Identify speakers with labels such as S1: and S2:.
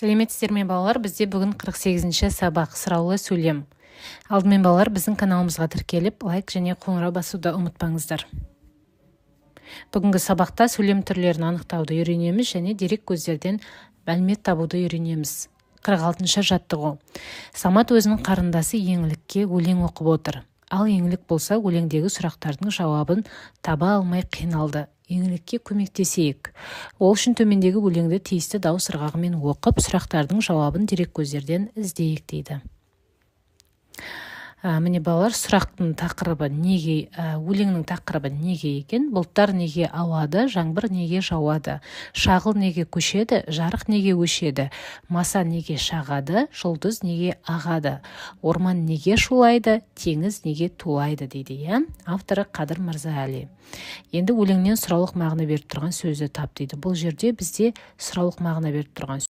S1: Сәлеметсіздер ме, балалар! Бізде бүгін 48-ші сабақ, сұраулы сөйлем. Алдымен, балалар, біздің каналымызға тіркеліп, лайк және қоңырау басуды ұмытпаңыздар. Бүгінгі сабақта сөйлем түрлерін анықтауды үйренеміз және дерек көздерден мәлімет табуды үйренеміз. 46-шы жаттығу. Самат өзінің қарындасы Еңлікке өлең оқып отыр. Ал Еңлік болса, өлеңдегі сұрақтардың жауабын таба алмай қиналды. Еңлікке көмектесейік. Ол үшін төмендегі өлеңді тиісті дауыс ырғағымен оқып, сұрақтардың жауабын дереккөздерден іздейік дейді. Міне, балалар, сұрақтың тақырыбы неге, өлеңнің тақырыбы неге екен? Бұлттар неге ауады, жаңбыр неге жауады, шағыл неге көшеді, жарық неге өшеді, маса неге шағады, жұлдыз неге ағады, орман неге шулайды, теңіз неге тулайды дейді, иә. Авторы Қадыр Мырза Әлі. Енді өлеңнен сұраулық мағына беріп тұрған сөзді тап дейді. Бұл жерде бізде сұраулық мағына беріп тұрған